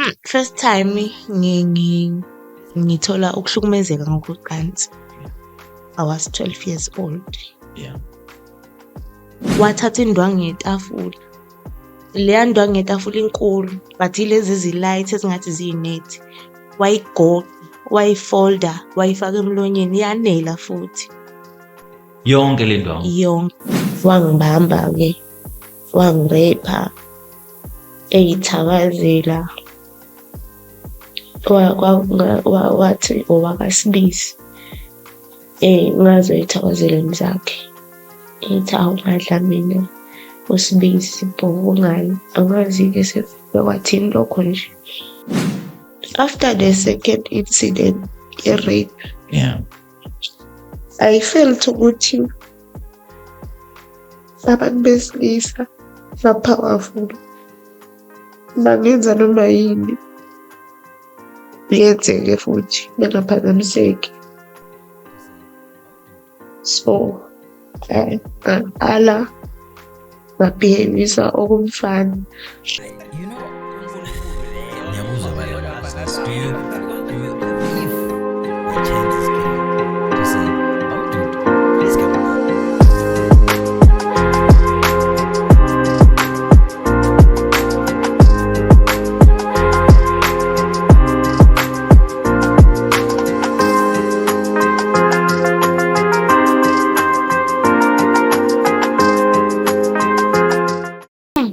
First time ngithola ukuhlukumezeka ngokocansi, I was 12 years old. Wathatha indwangu yetafula, leya ndwangu yetafula inkulu but ilezi ezi-light ezingathi ziyinethi, wayigoqa, wayifolda, wayifaka emlonyeni, yanela futhi. Yonke le ndwangu? Yonke. Wangibamba-ke, wangi-rape-a, eyithakazela. Wathi owakaSibisi. Ngazwa ey'thakazelweni zakhe. Ethi awungadla mina uSibisi bhokungani. Angazi-ke sekwathini lokho nje. After the second incident ye-rape, I felt ukuthi abantu besilisa ba-powerful, bangenza noma yini yenzeke futhi bengaphazamiseki. So ngaqala nga-behave-isa okomfana. Ngiyabuzwa bala. Do you if the chance is given to say, "Oh dude, let's go"?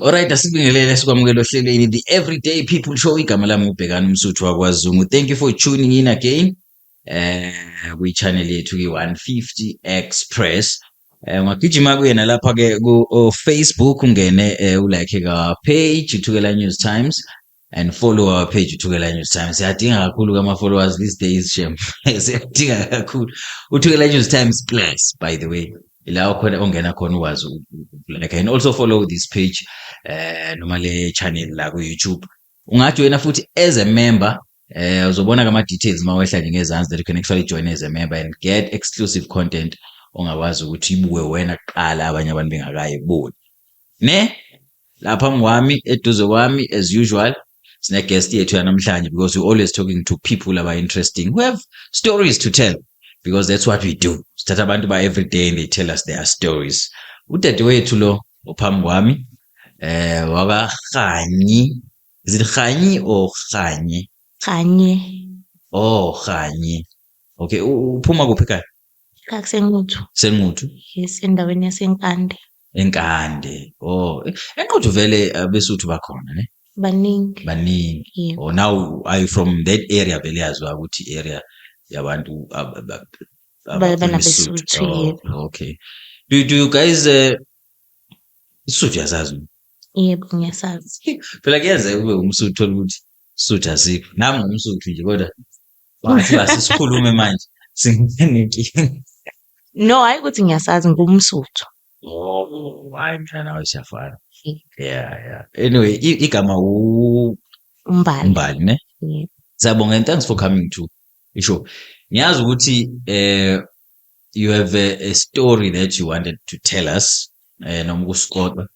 Alright, asibingelele, sikwamukele ohlelweni The Everyday People Show. Igama lami uBhekani Umsuthu wakwaZungu. Thank you for tuning in again kwi-channel yethu ki-150 Express. Ungagijima kuyena lapha ke ku Facebook, ungene ulike ka page Uthukela News Times and follow our page Uthukela News Times. Siyadinga kakhulu kama followers these days, shem. Siyadinga kakhulu. Uthukela News Times Plus, by the way. Ila khona ongena khona ukwazi like and also follow this page noma le channel la ku YouTube. Ungajoyina futhi as a member. Uzobona kama details mawehla nje ngezansi that you can actually join as a member and get exclusive content ongakwazi ukuthi ibuke wena kuqala abanye abantu bengakayiboni. Ne? Lapha ngwami eduze kwami, as usual, sine guest yethu yanamhlanje, because we're always talking to people who are interesting, who have stories to tell, because that's what we do. Sithatha abantu ba every day and they tell us their stories. Udadewethu lo ophambi kwami wakaKhanyi. Is it Khanyi or Khanyi? Kanye. Oh, Khanyi. Okay, uphuma kuphi ekhaya? KakuseNquthu. SeNquthu? Yes, endaweni yaseNkande. Enkande. Oh, eNquthu vele abeSuthu bakhona, ne? Baningi. Baningi. Yeah. Oh, now are you from that area vele yaziwa ukuthi area yabantu abakhuluma isiSuthu? BanabeSuthu, Oh, yebo. okay. Do you guys isiSuthu yazazi? Yebo, ngiyasazi. Phela kuyenzeka ube umSuthu uthola ukuthi Suthu asikho. Nami ngumSuthu nje, kodwa wathi asisikhulume manje singenenkinga. No, hayi ukuthi ngiyasazi, ngumSuthu. Oh, hayi mntana, nawe siyafana. Yeah. Anyway, igama u Umbali. Umbali, ne? Yeah. Siyabonga and thanks for coming to ishow. Ngiyazi ukuthi you have a story that you wanted to tell us noma ukusixoxa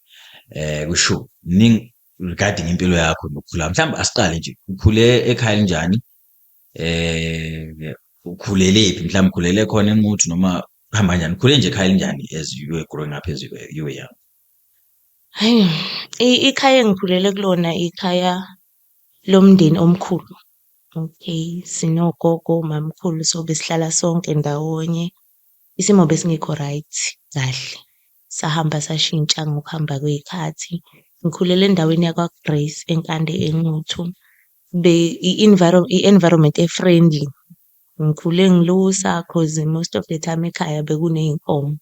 kushow ning regarding impilo yakho nokukhula. Mhlawumbe asiqale nje, ukhule ekhaya elinjani? Ukhulelephi? Mhlawumbe ukhulele khona eNquthu noma kuhamba kanjani? Ukhule nje ekhaya elinjani as you were growing up, as you were young? Hayi, ikhaya engikhulele kulona ikhaya lomndeni omkhulu. Okay, sinogogo, mamkhulu, so besihlala sonke ndawonye. Isimo besingekho right kahle. Sahamba sashintsha ngokuhamba kwey'khathi. Ngikhulele endaweni yakwa-Grace eNkande eNquthu. I-environment e-friendly. Ngikhule ngilusa 'cause most of the time ekhaya bekuney'nkomo.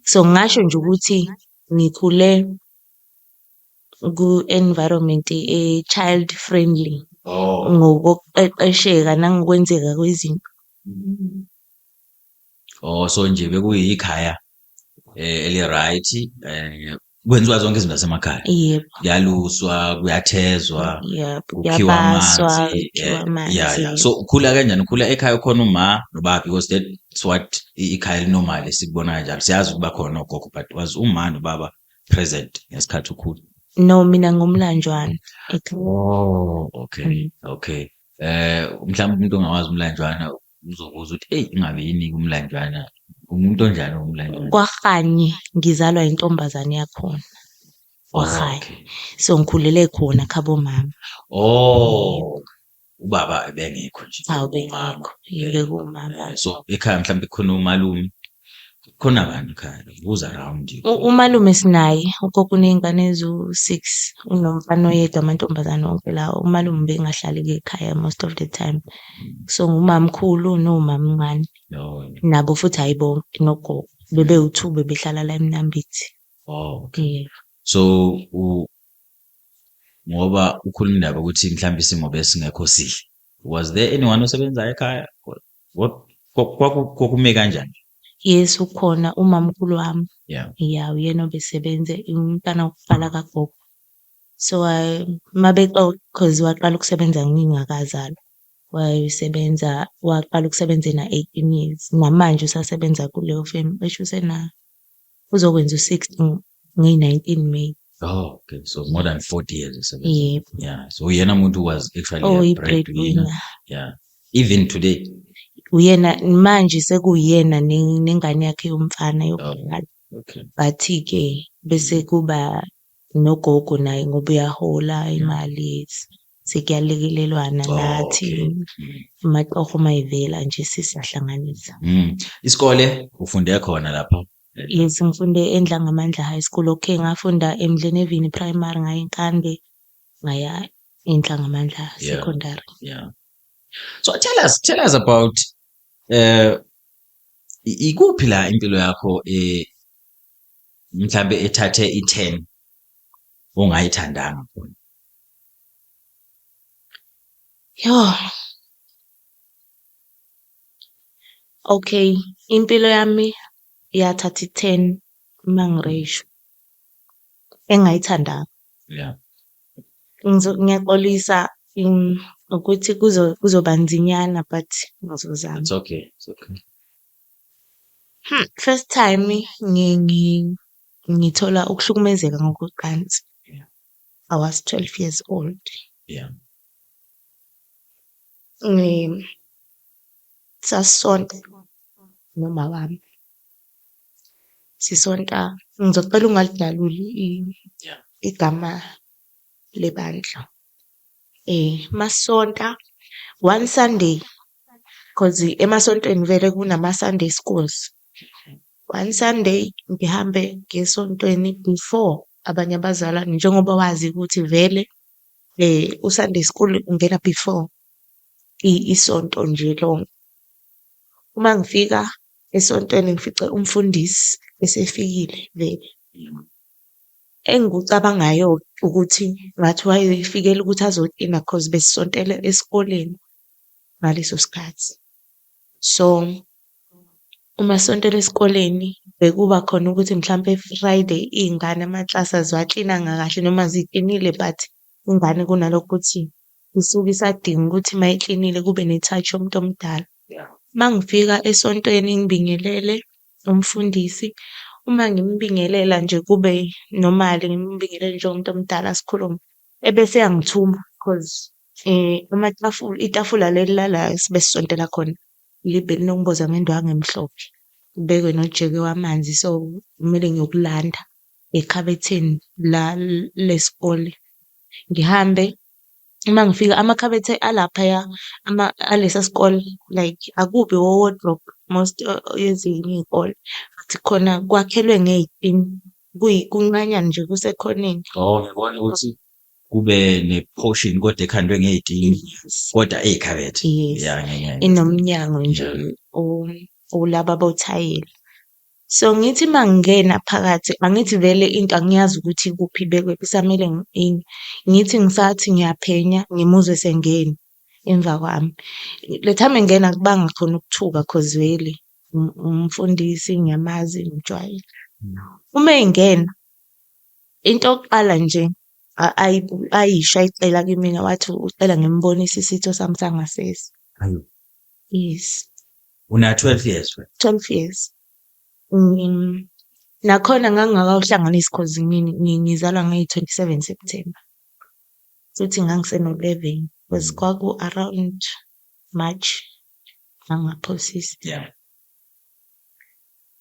So ngingasho nje ukuthi ngikhule ku-environment e-child friendly. Oh. Ngokuqeqesheka nangokwenzeka kwezinto. Oh, so nje bekuyikhaya eli right, kwenziwa zonke izinto zasemakhaya. Yebo. Kuyaluswa, kuyathezwa, Yebo, kukhiwa kuyabaswa, amanzi, kukhiwa amanzi. Yeah. So ukhula kanjani? Ukhula ekhaya khona uma nobaba, because that's what ikhaya elinormal esikubona kanjalo. Siyazi ukuba khona ogogo, but was uma nobaba present ngesikhathi ukhula? No, mina ngumlanjwana ekhaya. Oh, okay. Okay. Mhlawumbe umuntu ongawazi umlanjwana uzobuza ukuthi eyi ingabe yini umlanjwana, umuntu onjani umlanjwana? KwaKganye ngizalwa intombazane yakhona. Oh, KwaKganye. okay. So ngikhulele khona khabo mama. Oh, ubaba ebengekho nje. Cha, Umama. ubengekho. Yebo, kumama. So ekhaya mhlawumbe khona umalume, khona abantu ekhaya, who's around you? Umalume sinaye, ugogo uney'ngane eziwu-six, unomfana oyedwa, amantombazane wonke lawo. Umalume bengahlali-ke ekhaya most of the time. So ngumamkhulu nomamncane. No. Nabo futhi hhayi bonke, nogogo. Bebewu-two bebehlala la eMnambithi. Oh, okay. Yebo. So ngoba ukhuluma indaba ukuthi mhlawumbe isimo besingekho sihle. Was there anyone osebenzayo ekhaya? What kwakume kanjani? Yes, ukhona umamkhulu wami. Yeah. Ya, uyena obesebenza, umntana wokuqala kagogo. So mabexoxa, 'cause waqala ukusebenza ngingakazalwa. Wayesebenza, waqala ukusebenza ena-18 years. Namanje usasebenza kuleyo firm. Esho usena uzokwenza u-60 ngeyi-19 May. Oh, okay. So more than 40 years esebenza. Yebo. Yeah. So uyena umuntu was actually Oh, a i-breadwinner. breadwinner. Yeah. Even today. Uyena manje sekuyena nengane yakhe yomfana yokuqala. Okay. But-ke bese kuba nogogo naye ngoba uyahola imali, sekuyalekelelwana Oh, nathi. okay. Amatoho mayivela nje sisiyahlanganisa. Isikole ufunde khona lapha? Yes, ngifunde eNdlangamandla High School. Okay, ngafunda eMdlenevini Primary, ngaya eNkande, ngaya eNdlangamandla Secondary. Yeah. So tell us about ikuphi la impilo yakho mhlambe ethathe i-10 ongayithandanga khona? Yo. Okay, impilo yami yathatha i-10 mangiresho engayithandanga. Ngiyaxolisa ukuthi kuzoba nzinyana but ngizozama. It's okay. It's okay. First time ngithola ukuhlukumezeka ngokocansi. I was 12 years old. Sasisonta noma wami. Sisonta, ngizocela ungalidaluli igama lebandla. Masonta one Sunday, 'cause emasontweni vele kunama Sunday schools. One Sunday ngihambe ngiye esontweni before abanye abazalwane, njengoba wazi ukuthi vele u-Sunday school ungena before isonto nje lonke. Uma ngifika esontweni ngifice umfundisi esefikile vele. Engikucabangayo ukuthi ngathi wayefikela ukuthi azoklina 'cause besisontela esikoleni ngaleso sikhathi. So uma sisontela esikoleni bekuba khona ukuthi mhlampe Friday iy'ngane amaklasi aziwaklinanga kahle noma ziklinile but ingane kunalokho ukuthi isuke isadinga ukuthi uma iklinile kube ne-touch yomuntu omdala. Uma ngifika esontweni ngibingelele umfundisi, uma ngimbingelela nje kube normal ngimbingelele njengomuntu omdala sikhulume, ebese eyangithuma 'cause amatafula, itafula leli lala ebesisontela khona libe linokumboza ngendwangu emhlophe, kubekwe nojeke wamanzi, so kumele ngiyokulanda ekhabetheni la lesikole. Ngihambe uma ngifika amakhabethe alaphaya alesa sikole like akubi o-wardrobe most yezinye iy'kole, but khona kwakhelwe ngey'tini, kuncanyana nje kusekhoneni. Oh, ngiyabona ukuthi kube ne-portion kodwa ekhandwe ngey'tini, kodwa eyikhabethe. Yes. Yeah, ngeke. Inomnyango nje olaba bothayela. So ngithi mangingena phakathi, angithi vele into angiyazi ukuthi ikuphi ibekwe, kusamele ngithi ngisathi ngiyaphenya ngimuzwe esengena emva kwami. Le time engena akubanga khona ukuthuka 'cause vele umfundisi ngiyamazi, ngijwayele. Uma engena, into yokuqala nje ayisho ayicela kimina wathi ucela ngimbonise isitho sami sangasese. Hayi. Yes. Una 12 years wena? 12 years. Nakhona ngangingakawuhlanganisi cause ngizalwa ngeyi-27 September. Futhi ngangiseno-11 because kwaku-around March mangingaphosisi.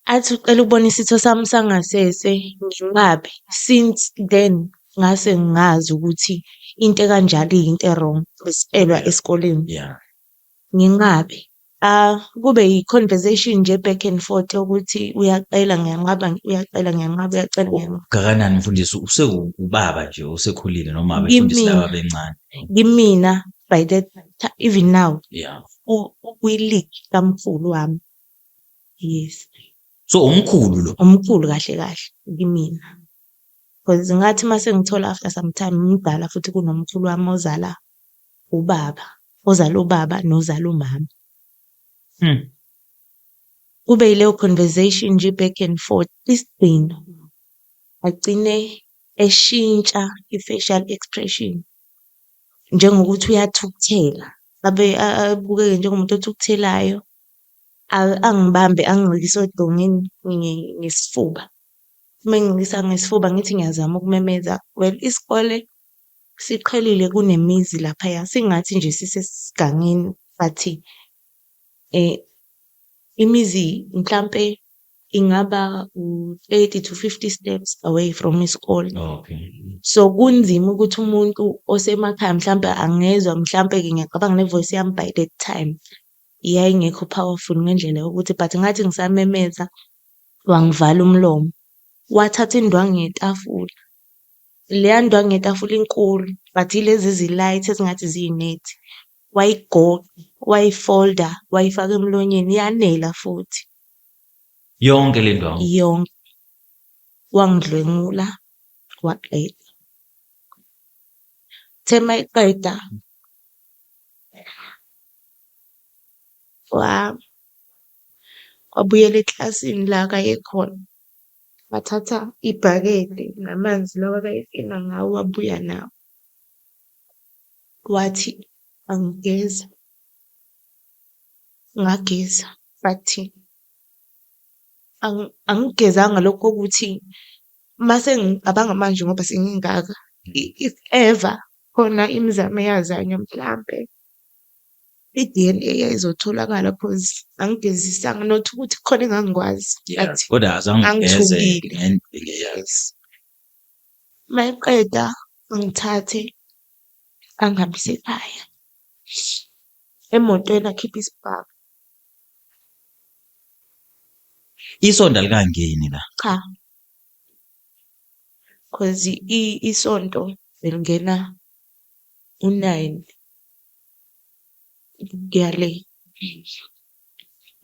Athi ucela ukubona isitho sami sangasese nginqabe. Since then ngase ngazi ukuthi into ekanjalo iyinto e-wrong, besitshelwa esikoleni. Nginqabe. Kube i-conversation nje back and forth yokuthi uyacela ngiyanqaba, uyacela ngiyanqaba, uyacela ngiyanqaba. Ngakanani mfundisi, usewubaba nje osekhulile noma abefundisi Kimina. laba bencane? Kimina by that even now ukwi-league kamkhulu wami. Yes. So umkhulu lo. Umkhulu kahle kahle kimina. Because ngathi mase ngithola after some time mdala futhi kunomkhulu wami ozala ubaba, ozala ubaba nozala umama. Kube yileyo conversation nje back and forth isigcino agcine eshintsha i-facial expression njengokuthi uyathukuthela, abe abukeke njengomuntu othukuthelayo, angibambe angingcikise odongeni ngesifuba. Uma engingcikisa ngesifuba ngithi ngiyazama ukumemeza, well isikole siqhelile kunemizi laphaya, singathi nje sisesigangeni but imizi mhlampe ingaba u-30 to 50 steps away from isikole. So kunzima ukuthi umuntu osemakhaya mhlampe angezwa, mhlampe-ke ngiyacabanga ne-voice yami by that time yayingekho powerful ngendlela yokuthi, but ngathi ngisamemeza wangivala umlomo. Wathatha indwangu yetafula. Leya ndwangu yetafula inkulu but ilezi ezi-light ezingathi ziyinethi. Wayigoqa, wayifolda, wayifaka emlonyeni, yanela futhi. Yonke le ndwangu? Yonke. Wangidlwengula, waqeda. Uthe mayeqeda, wabuyela eklasini la akaye khona. Wathatha ibhakede namanzi lawa akayefika ngawo, wabuya nawo. Wathi angigeze. Ngageza but angigezanga lokho kokuthi mase ngicabanga manje ngoba sengingaka, if ever khona imizamo eyazanywa mhlampe i-D_N_A yayizotholakala cause angigezisanga, not ukuthi kukhona engangikwazi but Kodwa azange ugeze ngangithukile. Yes. Mayeqeda angithathe angihambise ekhaya. Emotweni akhiphe isibhamu. Isonto alikangeni la? Cha. Cause isonto belingena u-9 kuya le.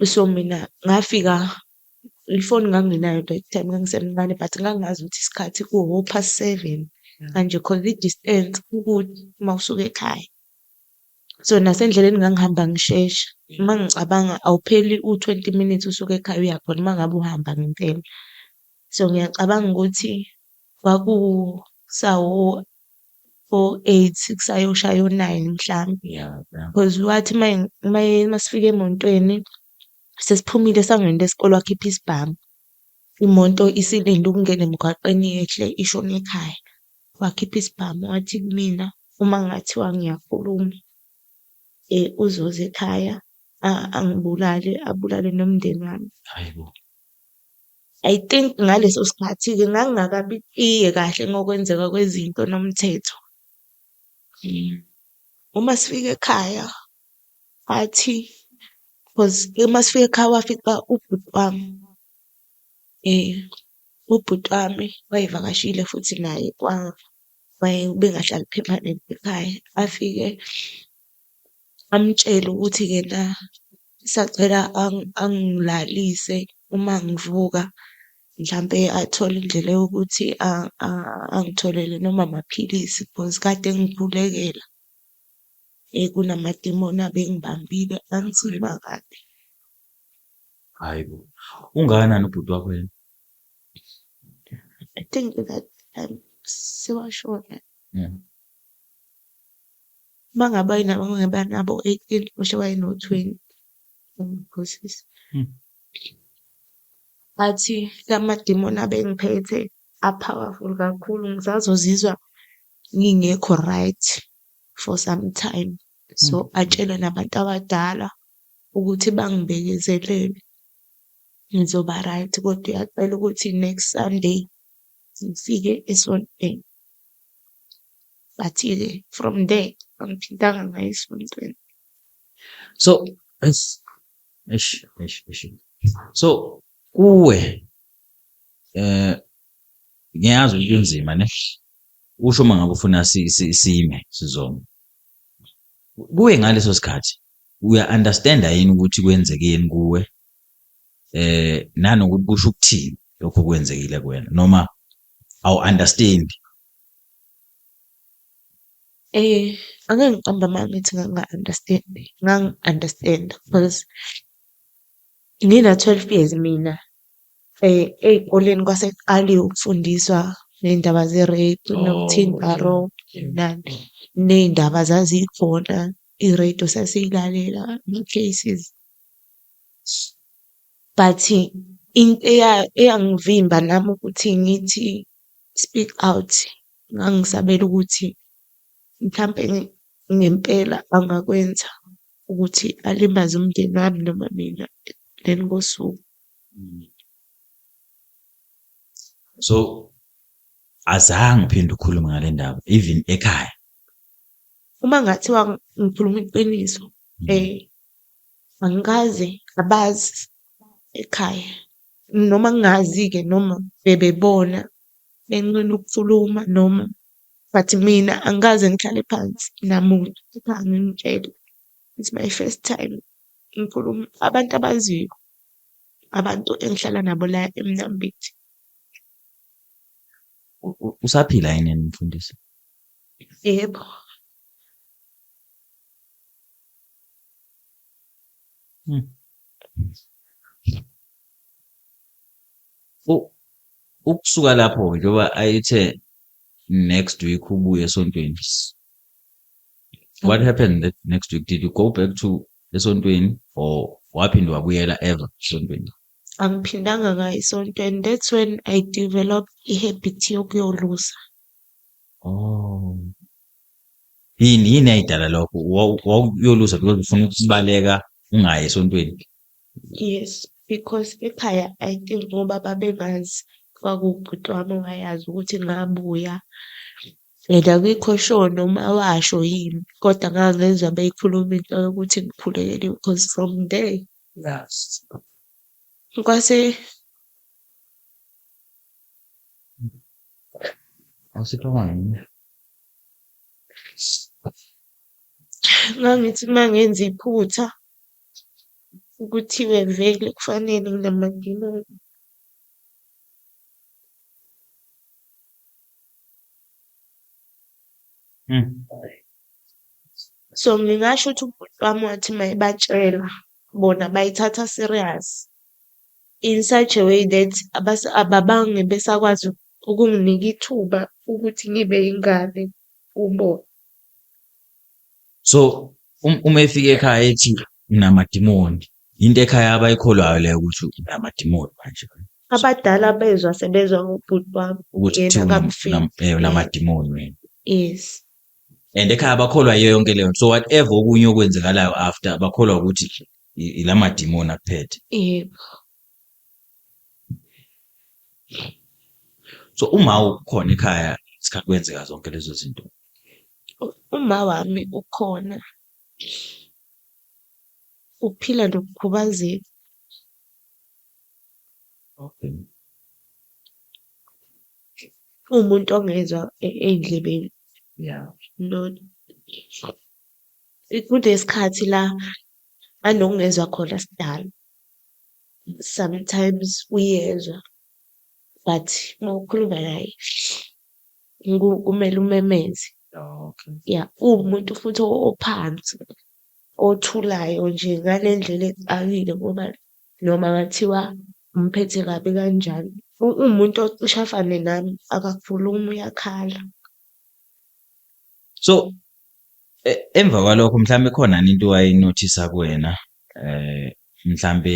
So mina ngafika ifoni ngangingenayo that time, ngangisemncane but ngangazi ukuthi isikhathi ku-7:30 kanje cause i-distance kukude uma usuka ekhaya. So nasendleleni ngangihamba ngishesha. Uma ngicabanga awupheli u-20 minutes usuke ekhaya uya khona uma ngabe uhamba ngempela. So ngiyacabanga ukuthi kwakusawo o-8 kusayoshaya o-9 mhlampe. Because wathi masifika emontweni sesiphumile esangweni lesikole wakhipha isibhamu. Imoto isilinde ukungena emgwaqeni yehle ishone ekhaya. Wakhipha isibhamu wathi kumina uma kungathiwa ngiyakhuluma uzoza ekhaya angibulale, abulale nomndeni wami. Hayibo. I think ngaleso sikhathi-ke ngangingakabi clear kahle ngokwenzeka kwezinto nomthetho. Uma sifika ekhaya wathi, cause uma sifika ekhaya wafica ubhuti wami, ubhuti wami wayevakashile futhi naye ubengahlali permanent ekhaya. Afike amtshele ukuthi-ke na sacela angilalise uma ngivuka mhlampe athole indlela yokuthi angitholele noma amaphilisi because kade ngikhulekela. Kunamadimoni abengibambile anzima kabi. Hayi bo, ungakanani ubhuti wakho yena? I think that time sewashona. Uma ngabe wayenabo 18 kusho wayeno-20. Angiphosisi. Athi lamadimoni abengiphethe a-powerful kakhulu, ngisazozizwa ngingekho right for some time. So atshele nabantu abadala ukuthi bangibekezelele, ngizoba right, kodwa uyacela ukuthi next Sunday ngifike esontweni. But-ke from there angiphindanga ngaya esontweni. So eish eish eish eish. So kuwe ngiyazi ukuthi kunzima ne, usho uma ngabe ufuna sime sizoma. Kuwe ngaleso sikhathi uya-understand-a yini ukuthi kwenzekeni kuwe, nanokuthi kusho ukuthini lokho okwenzekile kuwena, noma awu-understand? Angeke ngiqambe amanga ngithi nganginga-understand-i, ngangi-understand-a because ngina-12 years mina ey'koleni kwase kuqaliwe ukufundiswa ngey'ndaba ze-rape nokuthinta nani, ney'ndaba zazikhona, i-radio sasiyilalela, ama-cases. But into eyangivimba nami ukuthi ngithi speak out, ngangisabela ukuthi mhlampe ngempela angakwenza ukuthi alimaze umndeni wami noma mina ekugcineni kosuku. So azange uphinde ukhulume ngale ndaba even ekhaya? Uma kungathiwa ngikhuluma iqiniso, angikaze, abazi ekhaya. Noma ngingazi-ke noma bebebona benqena ukukhuluma noma, but mina angikaze ngihlale phansi namuntu ekhaya ngimtshele. It's my first time ngikhuluma, abantu abaziyo, abantu engihlala nabo la eMnambithi. Usaphila yini yena umfundisi? Yebo. Ukusuka lapho-ke njengoba ayethe next week ubuye esontweni, what happened that next week? Did you go back to esontweni or waphinde wabuyela ever esontweni? Angiphindanga ngaya esontweni. That's when I developed i-habit yokuyolusa. Oh. Yini yini eyayidala lokho? Wawuyolusa because ufuna ukubaleka ungayi esontweni? Yes, because ekhaya I think ngoba babengazi, kwakuwubhuti wami owayazi ukuthi ngabuya and angikho sure noma washo yini, kodwa ngangizwa beyikhuluma into yokuthi ngikhulekeliwe because from there kwase ngangithi uma ngenza iphutha kuthiwe vele kufanele nginamadimoni. So ngingasho ukuthi ubhuti wami wathi uma ebatshela bona bayithatha serious in such a way that ababange besakwazi ukunginika ithuba ukuthi ngibe ingane kubona. So uma efika ekhaya ethi unamadimoni, into ekhaya abayikholwayo leyo ukuthi unamadimoni manje. Abadala bezwa sebezwa ngobhuti wami ukuthi yena kuthiwa akamfiki. Unamadimoni wena. Yes. And ekhaya bakholwa yiyo yonke leyo nto. So whatever okunye okwenzekalayo after bakholwa ukuthi ilamadimoni akuphethe. Yebo. So uma ukhona ekhaya isikhathi kwenzeka zonke lezo zinto. Uma wami ukhona, uphila nokukhubazeka. Okay. Uwumuntu ongezwa ey'ndlebeni. Yeah. No, kunesikhathi la anokungezwa khona sidalo. Sometimes uyezwa but uma ukhuluma naye kumele umemeze. Okay. Ya, uwumuntu futhi ophansi, othulayo nje ngale ndlela exakile ngoba noma ngathiwa umphethe kabi kanjani. Uwumuntu ocishe afane nami, akakhulumi uyakhala. So emva kwalokho mhlawumbe khona into owayinothisa kuwena mhlambe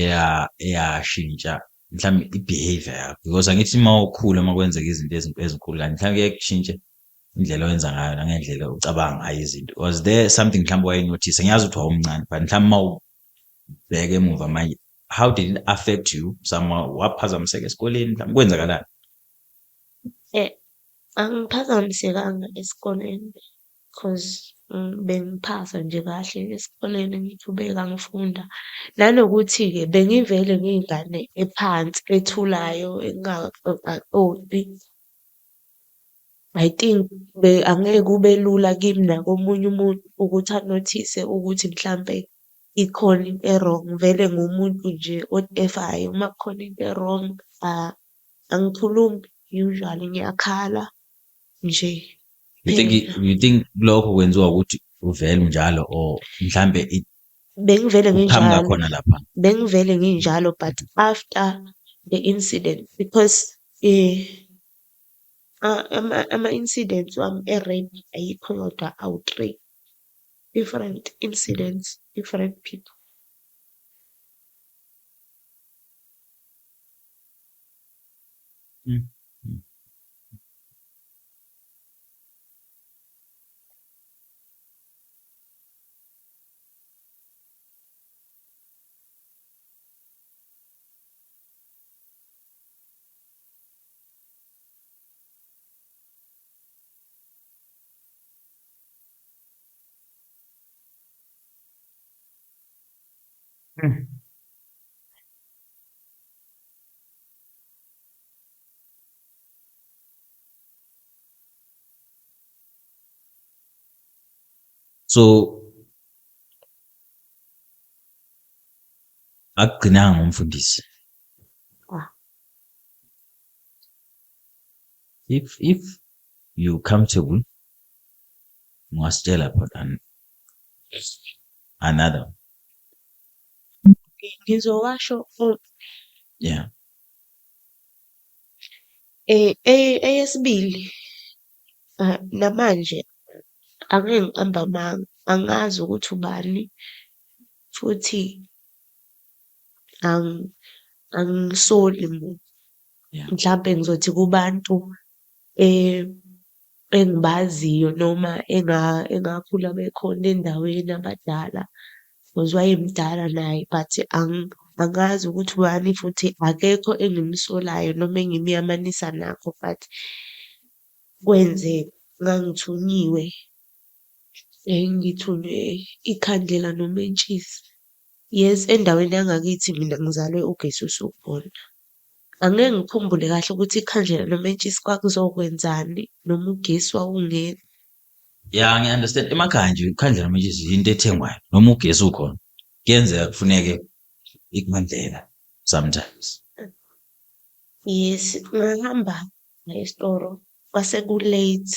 eyashintsha Mhlawumbe i-behavior yakho, because angithi uma ukhula, uma kwenzeka izinto ezinkulu kanje, mhlawumbe kuye kushintshe indlela owenza ngayo nangendlela ocabanga ngayo izinto. Was there something mhlawumbe wayi-notice? Ngiyazi ukuthi wawumncane, but mhlawumbe uma ubheka emuva manje, how did it affect you? Somehow waphazamiseka esikoleni, mhlawumbe kwenzakalani? Angiphazamisekanga esikoleni cause bengiphasa nje kahle esikoleni ngichubeka ngifunda. Nanokuthi-ke bengivele ngiyingane ephansi ethulayo engaxoxaxoxi. I think angeke kube lula kimi nakomunye umuntu ukuthi a-notice-e ukuthi mhlampe ikhona into e-wrong. Vele ngiwumuntu nje otefayo, uma kukhona into e-wrong angikhulumi usually ngiyakhala nje You think kuphela. You think lokho kwenziwa ukuthi uvele unjalo or mhlambe Bengivele kuqhamuka nginjalo. khona lapha? Bengivele nginjalo, but after the incident, because ama-incidents wami e-rape ayikho yodwa, awu-three. Different incidents, different people. So akugcinanga ngomfundisi. Ah. If you comfortable, ungasitshela about another. Ngizowasho onke. Yeah. Eyesibili, namanje angeke ngiqambe amanga, angazi ukuthi ubani futhi angisoli muntu. Mhlampe ngizothi kubantu engibaziyo noma engakhula bekhona endaweni abadala, cause wayemdala naye but angazi ukuthi ubani futhi akekho engimsolayo noma engimyamanisa nakho, but kwenzeka. Ngangithunyiwe, ngithunywe ikhandlela nomentshisi. Yes, endaweni yangakithi mina ngizalwe ugesi usukhona. Angeke ngikhumbule kahle ukuthi ikhandlela nomentshisi kwakuzokwenzani noma ugesi wawungekho. Ya, ngiya-understand. Emakhaya nje ikhandlela nomentshisi yinto ethengwayo noma ugesi ukhona. Kuyenzeka kufuneke ikhandlela sometimes. Yes, ngahamba ngaya esitoro kwase ku-late,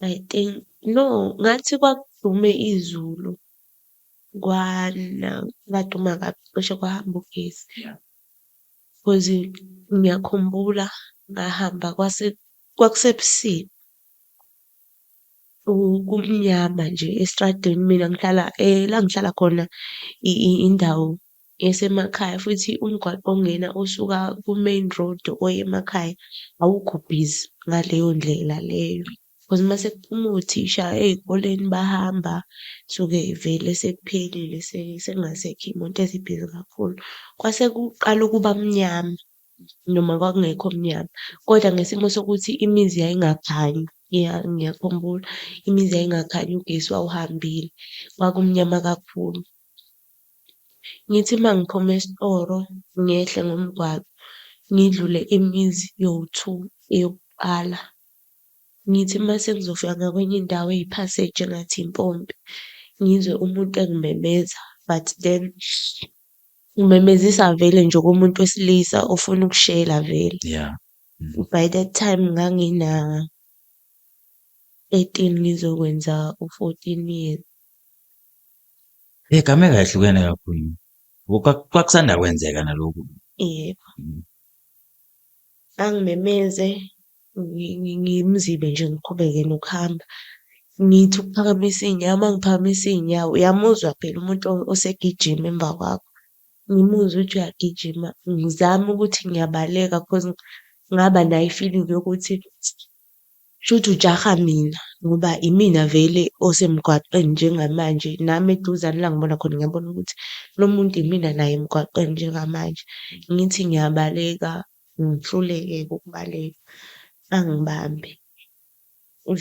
I think, no, ngathi kwakudume izulu, kwana kwaduma kabi cishe kwahamba ugesi. Cause ngiyakhumbula ngahamba kwase kwakusebusika, kumnyama nje estradeni. Mina ngihlala la ngihlala khona indawo esemakhaya futhi umgwaqo ongena osuka ku-main road oya emakhaya awukho busy ngaleyo ndlela leyo. Cause uma sekuphuma othisha ey'koleni bahamba, suke vele sekuphelile sekungasekho iy'moto ezibhizi kakhulu. Kwase kuqala ukuba mnyama, noma kwakungekho mnyama, kodwa ngesimo sokuthi imizi yayingakhanyi. Ya, ngiyakhumbula imizi yayingakhanyi, ugesi wawuhambile, kwakumnyama kakhulu. Ngithi uma ngiphuma esitoro ngehle ngomgwaqo, ngidlule imizi yowu-two eyokuqala. Ngithi uma sengizofika ngakwenye indawo eyiphaseji engathi impompi, ngizwe umuntu engimemeza but then ngimemezisa vele nje okomuntu wesilisa ofuna ukushela vele. By that time ngangina 13 ngizokwenza u-14 years. Iy'gameko ay'hlukene kakhulu. Kwakusanda kwenzeka nalokhu. Yebo. Angimemeze ngimzibe nje ngiqhubeke nokuhamba. Ngithi ukuphakamisa iy'nyawo, uma ngiphakamisa iy'nyawo, uyamuzwa phela umuntu osegijima emva kwakho. Ngimuzwe ukuthi uyagijima, ngizame ukuthi ngiyabaleka cause ngaba nayo i-feeling yokuthi shuthi ujaha mina ngoba imina vele osemgwaqeni njengamanje, nami eduzane la ngibona khona ngiyabona ukuthi lo muntu imina naye emgwaqeni njengamanje. Ngithi ngiyabaleka, ngihluleke-ke ukubaleka, angibambe.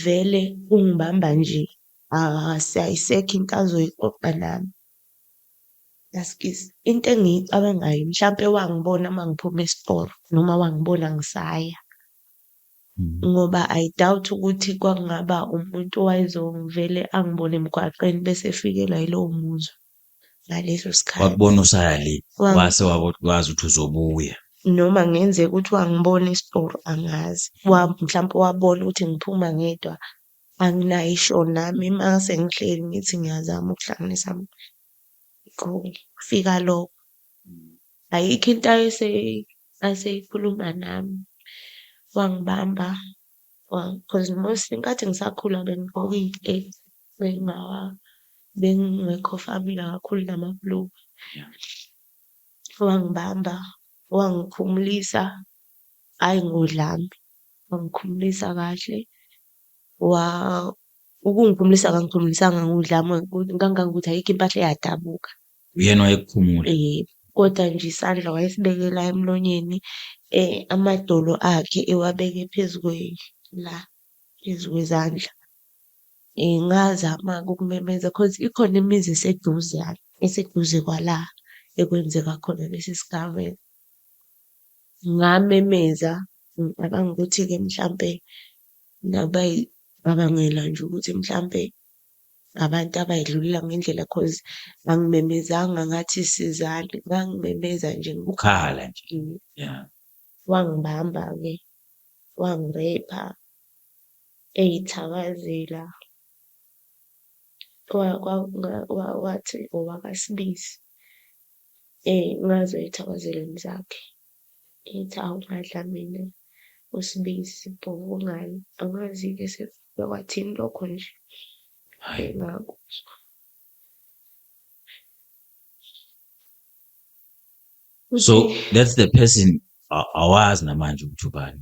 Vele ungibamba nje ayisekho into azoyixoxa nami. Askies. Into engiyicabangayo mhlampe wangibona uma ngiphuma esitolo noma wangibona ngisaya. Ngoba I doubt ukuthi kwakungaba umuntu owayezovele angibone emgwaqeni bese efikelwa yilowo muzwa ngaleso sikhathi. Wakubona usaya le, wase wazi ukuthi uzobuya. Noma kungenzeka ukuthi wangibona esitolo angazi. Mhlampe wabona ukuthi ngiphuma ngedwa, anginayo isho nami uma sengihleli ngithi ngiyazama ukuhlanganisa kufika lokho. Ayikho into ayeseyikhuluma nami. Wangibamba cause most ngenkathi ngisakhula bengigqoka iy'keti, bengingekho familiar kakhulu namabhulukwe. Wangibamba, wangikhumulisa, hhayi ngodlame, wangikhumulisa kahle. Ukungikhumulisa akangikhumulisanga ngodlame kangangokuthi ayikho impahla eyadabuka. Uyena owayekukhumula? Yebo, kodwa nje isandla wayesibeke la emlonyeni, amadolo akhe ewabeke phezu la, phezu kwezandla. Ngazama-ke ukumemeza cause ikhona imizi eseduzane, eseduze kwala ekwenzeka khona lesi sigameko. Ngamemeza, ngicabanga ukuthi-ke mhlampe nabayicabangela nje ukuthi mhlampe abantu abay'dlulela ngendlela cause angimemezanga ngathi sizani, ngangimemeza nje. Ukhala nje. Yeah. Wangibamba-ke, wangi-rape-a, ey'thakazela. Wathi owakaSibisi. Ngazwa ey'thakazelweni zakhe, ethi awu ngadla mina uSibisi bhobongani. Angazi-ke sekufike kwathini lokho nje engakuzwa. So that's the person awazi namanje ukuthi ubani.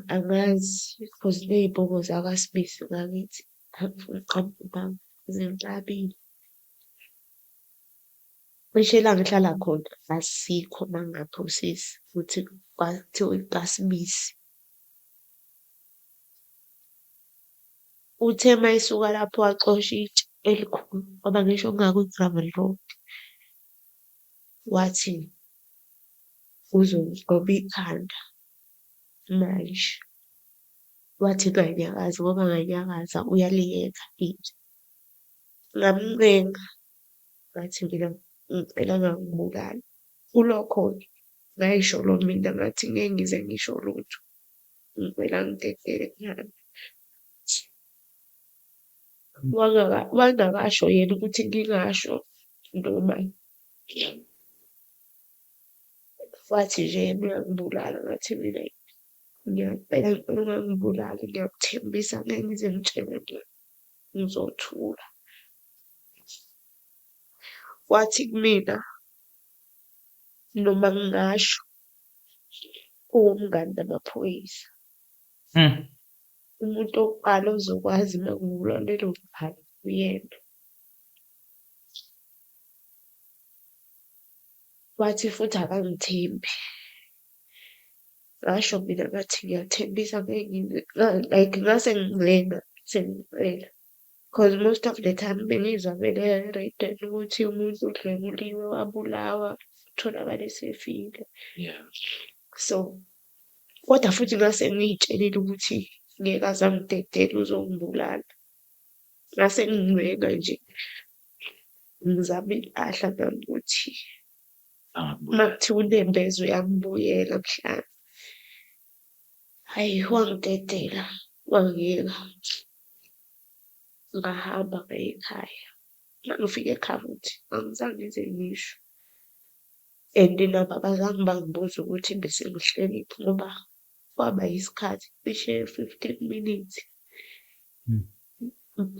Angazi cause ney'bongo zakwaSibisi ngakithi angifuni ukuqamba amanga zinqabile. Cishe la ngihlala khona asikho uma ngingaphosisi ukuthi kwathiwa kaSibisi. Uthe uma esuka lapho waxosha itshe elikhulu ngoba ngisho kungakwi-gravel road. Wathi uzongigoba ikhanda manje. Wathi nginganyakazi ngoba nganyakaza uyaliyeka itshe. Ngamncenga ngathi mina ngicela angangibulali. Kulokho-ke ngayisholo mina ngathi ngeke ngize ngisho lutho, ngicela angidedele ngihambe. Wangakasho yena ukuthi ngingasho noma wathi nje yena uyangibulala ngathi mina ngiyacela ngicela ungangibulali ngiyakuthembisa ngeke ngize ngitshele muntu ngizothula. Wathi kumina noma ngingasho uwumngani namaphoyisa. Umuntu wokuqala ozokwazi uma kuvulwa lelo cala uyena. Wathi futhi akangithembi. Ngasho mina ngathi ngiyathembisa ngeke ngize like ngase ngincenga sengicela. Cause most of the time bengizwa vele ereyidweni ukuthi umuntu udlwenguliwe wabulawa, kutholakale esefile. Yeah. So, kodwa futhi ngase ngiy'tshelile ukuthi ngeke aze angidedele uzongibulala. Ngase ngincenga nje, ngizama inhlahla nami ukuthi uma kuthiwa unembeza uyambuyela mhlampe. Hhayi wangidedela, wangiyeka. Ngahamba ngaya ekhaya. Uma ngifika ekhaya futhi angizange ngize ngisho. And nabo abazange bangibuze ukuthi bese ngihleliphi ngoba kwaba yisikhathi cishe 15 minutes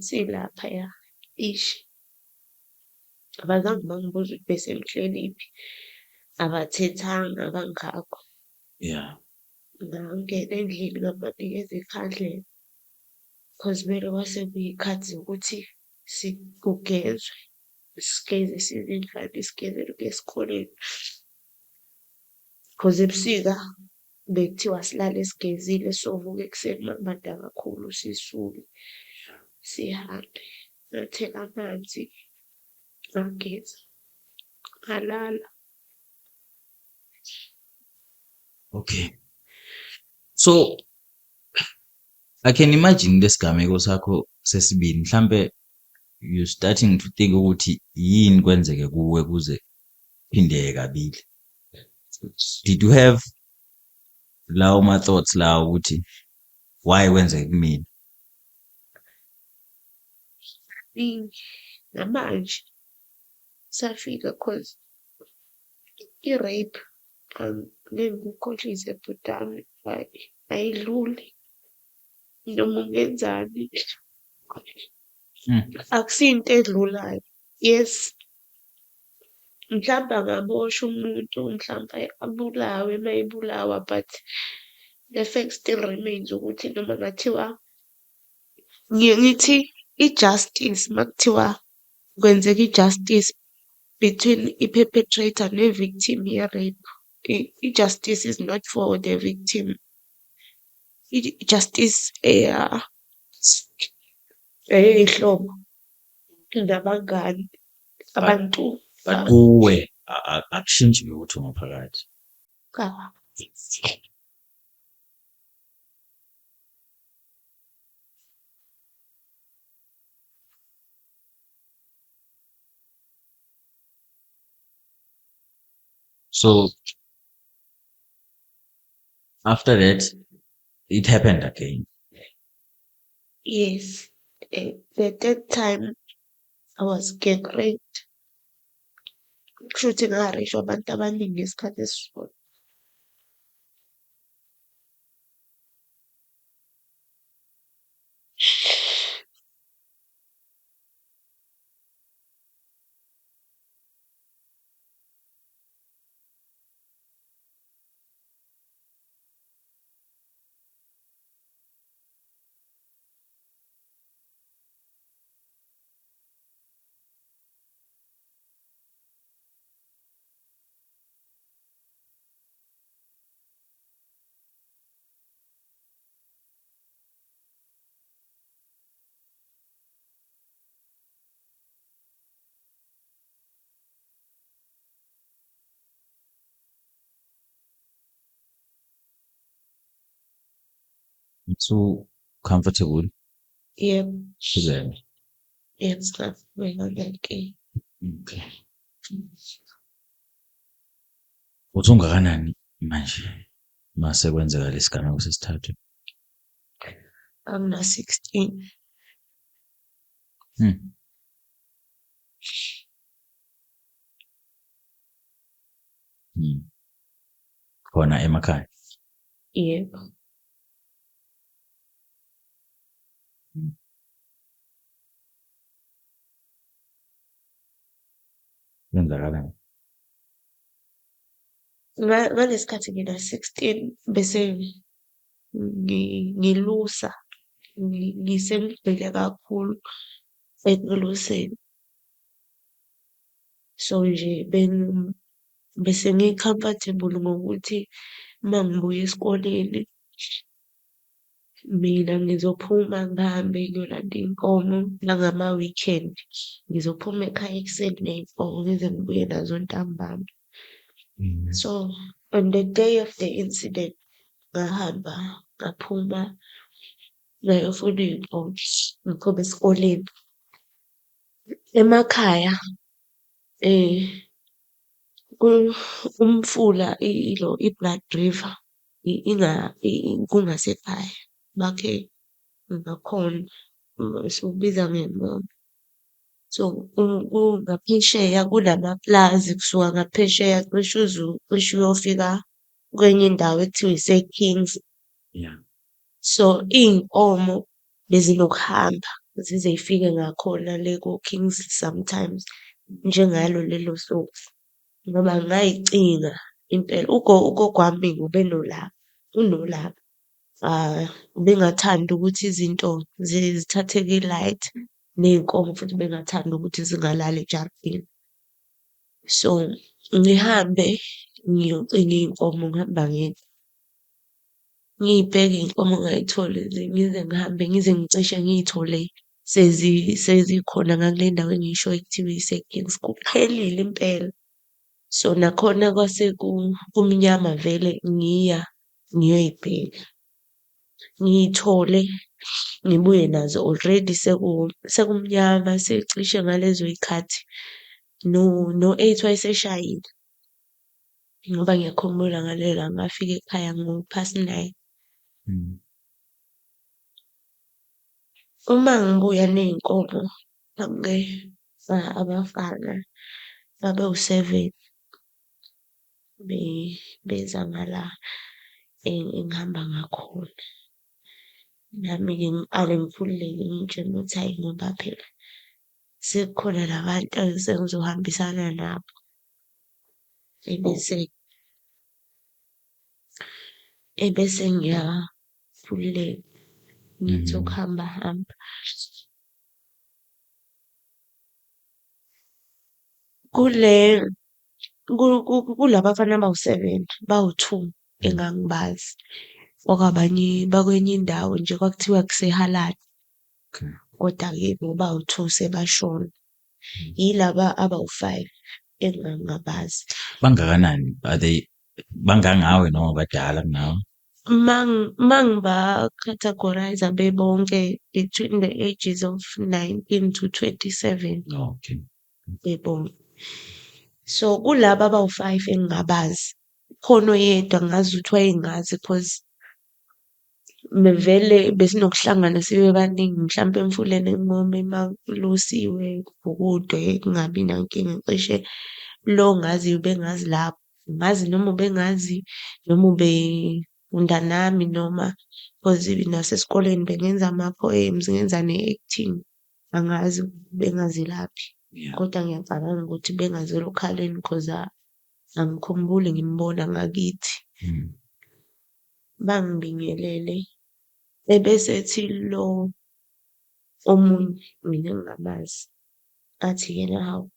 silaphaya cishe. Abazange bangibuze ukuthi bese ngihleliphi, abathethanga kangako. Yeah. Ngangena endlini ngabanikeza ikhandlela, cause vele kwase kuyiy'khathi zokuthi kugezwe, sigeze sizingane sigezele ukuya esikoleni. Cause ebusika bekuthiwa silale sigezile sovuka ekuseni uma kubanda kakhulu sisuke sihambe. Ngathela amanzi, ngageza, ngalala. Okay. So I can imagine lesigameko sakho sesibili mhlambe you starting to think ukuthi yini kwenzeke kuwe kuze phindeke kabili. Did you have lawo ma thoughts lawo ukuthi why kwenzeke kumina? Kaningi namanje safika cause i-rape angeke ngikukhohlise bhuti wami, hhayi ayidluli noma ungenzani. Akusiyo into edlulayo. Yes, mhlampe angaboshwa umuntu, mhlampe abulawe uma ebulawa but the fact still remains ukuthi noma ngathiwa ngiye ngithi i-justice uma kuthiwa kwenzeka i-justice between i-perpetrator ne-victim ye-rape, i-justice is not for the victim. I-justice eyey'hlobo nabangani, abantu. But kuwe akushintshi lutho ngaphakathi. Cha. So after that it happened again. Yes. The third time I was gang raped. Kushuthi ngareyshwa abantu abaningi ngesikhathi esisodwa. Too comfortable. Yebo. Suzanne. Yebo, singaqhubeka nenkinga. Okay. Uthi ungakanani manje mase kwenzeka lesigameko sesithathu? Angina-16. Khona emakhaya? Yebo. Kwenzakalani? Ngalesi ngina-16 bese ngilusa, ngisengigxile kakhulu ekuluseni. So nje bese ngi-comfortable ngokuthi uma ngibuya esikoleni, mina ngizophuma ngihambe ngiyolanda iy'nkomo nangama-weekend. Ngizophuma ekhaya ekuseni ney'nkomo ngize ngibuye nazo ntambama. So, on the day of the incident, ngahamba ngaphuma ngayofuna iy'nkomo ngiphuma esikoleni. Emakhaya umfula ilo i-Blood River kungasekhaya, bakhe ngakhona siwubiza . So, ngaphesheya kunamapulazi kusuka ngaphesheya cishe uze cishe uyofika kwenye indawo ekuthiwa ise-Kings. Yeah. So, iy'nkomo bezinokuhamba zize y'fike ngakhona le ko-Kings sometimes. Njengalo lelo suku ngoba ngayicinga impela. Ugogo wami-ke ubenolaka, unolaka. Ubengathandi ukuthi izinto zithatheke light, ney'nkomo futhi ubengathandi ukuthi zingalali ejaridini. So, ngihambe ngiyocinga iy'nkomo ngihamba ngedwa. Ngiy'bheke iy'nkomo ngay'tholi ngize ngihambe ngize ngicishe ngiy'thole sezikhona ngakule ndawo engiyishoyo ekuthiwa ise-Kings, kuqhelile impela. So, nakhona kwase kumnyama vele ngiya ngiyoy'bheka. Ngiy'thole, ngibuye nazo already sekumnyama secishe ngalezo y'khathi no-eight wayeseshayile, ngoba ngiyakhumbula ngalelo langa ngafika ekhaya ngo-past nine. Uma ngibuya ney'nkomo qhamuke abafana babewu-seven, beza ngala engihamba ngakhona. Nami-ke ngiqale ngikhululeke ngiy'tshela ukuthi hhayi ngoba phela sekukhona la bantu esengizohambisana nabo. Ebese ebese ngiyakhululeka, ngithi ukuhamba hamba. Kule kula bafana abawu-seven, bawu-two engangibazi. Kwakabanye bakwenye indawo nje kwakuthiwa kuse-Haladi. Okay. Koda-ke bobawu-two sebashona. Yilaba abawu-five engangingabazi. Bangakanani? Are they bangangawe noma badala kunawe? Uma ngiba-categorise-a bebonke between the ages of 19 to 27. Okay. Bebonke. So, kulaba abawu-five engingabazi, khona oyedwa ngazi ukuthi wayengazi cause vele besinokuhlangana sibe baningi mhlampe emfuleni eNqome uma kulusiwe, kubhukudwe kungabi nankinga. Cishe lo ongaziyo ubengazi lapho. Angazi noma ubengazi noma ubefunda nami noma cause nasesikoleni bengenza ama-poems, ngenza ne-acting. Angazi bengazelaphi. Yeah. Kodwa ngiyacabanga ukuthi bengazela okhalweni cause angikhumbuli ngimbona ngakithi. Bangibingelele, ebese ethi lo omunye mina engingamazi, athi yena, hawu,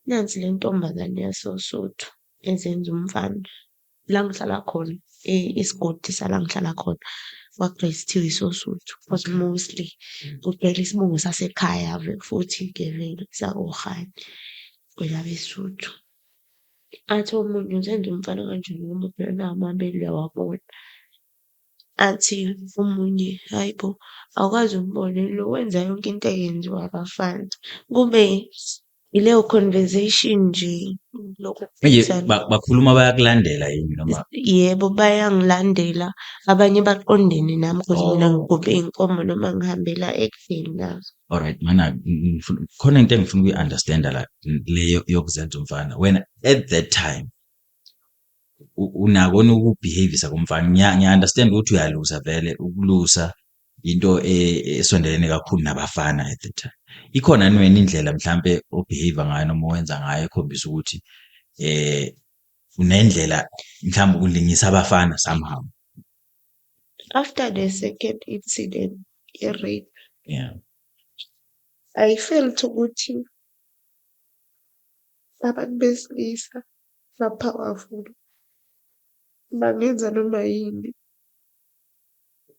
nansi le ntombazane yasoSuthu ezenza umfana. La ngihlala khona, isigodi sala ngihlala khona, kwakugcwele kuthiwa isoSuthu because mostly kugcwele isibongo sasekhaya futhi-ke vele sakoHhane, kwelabeSuthu. Athi omunye uzenza umfana kanjani ngoba phela nawa amabele uyawabona. Athi omunye, hhayi bo, awukaze umbone lo wenza yonke into eyenziwa abafana. Kube ileyo conversation nje, lokho Manje kuphikisana. bakhuluma bayakulandela yini noma? Yebo, bayangilandela. Abanye baqondene nami cause mina Oh, ngigubhe okay. iy'nkomo noma ngihambela ekudeni nazo. Alright, mana khona into engifuna ukuyi-understand-a la, le yokuzenza umfana. Wena at that time unakona uku-behave-isa komfana. Ngiya-understand ukuthi uyalusa vele, ukulusa into esondelene kakhulu nabafana at that time. Ikhona yini wena indlela mhlampe o-behave ngayo noma owenza ngayo ekhombisa ukuthi unendlela mhlawumbe ulingisa abafana somehow? After the second incident ye-rape, Yeah. I felt ukuthi abantu besilisa ba-powerful, bangenza noma yini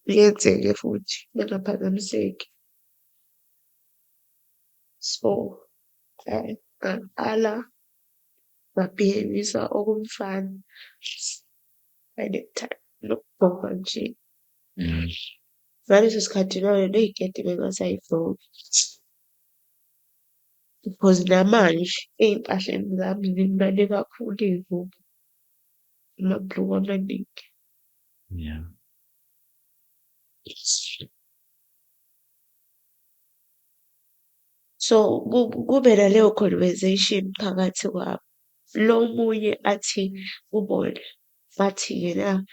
yenzeke futhi bengaphazamiseki. So, ngaqala nga-behave-isa okomfana by that time, nokugqoka nje. Ngaleso sikhathi ney'keti bengasay'gqoki. Because namanje ey'mpahleni zami zincane kakhulu iy'ngubo, amabhulukwe amaningi. Yeah. So, kube naleyo conversation phakathi kwabo. Lo omunye athi kubona, bathi yena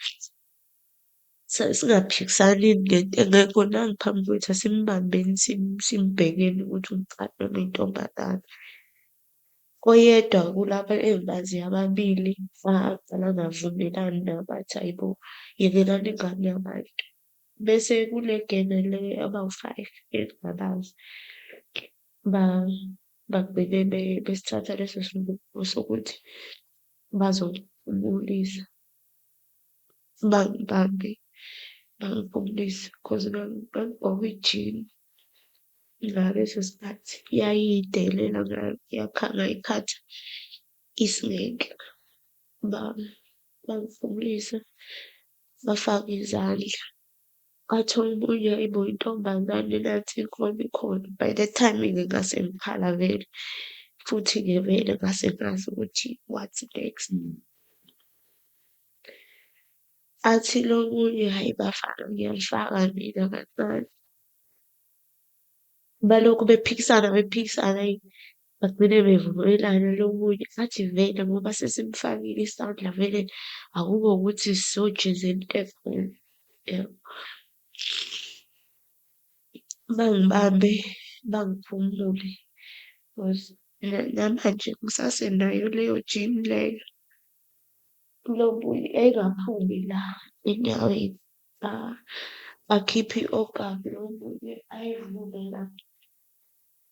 singaphikisani ngento engekho nangu phambi kwethu asimbambeni simbhekeni ukuthi umfana noma intombazane. Oyedwa kulaba engibaziyo ababili baqala ngavumelani nabo bathi, hhayi bo, yekelani ingane yabantu. Bese kule genge le abawu-five engingabazi, bagcine besithatha leso sinqumo sokuthi bazongiphumulisa. Bangibambe bangiphumulise cause ngangigqoke ijini ngaleso sikhathi yayiyinde lena ngayikhatha isingenhla. Bangiphumulisa bafaka izandla, athi omunye, hhayi bo intombazane nansi inkomo ikhona. By that time-ke ngase ngikhala vele, futhi-ke vele ngase ngazi ukuthi what's next. Athi lo omunye, hhayi bafana ngiyalifaka mina kancane. Balokhu bephikisana bephikisana hhayi, bagcine bevumelana lo munye athi vele ngoba sesimfakile isandla vele akube ukuthi sisojeza into ekhona, yabo. Bangibambe, bangiphumule cause namanje ngisasenayo leyo jini leyo. Lo omunye yayingaphumi la enyaweni, akhiphe i-okapi lo omunye ayivule la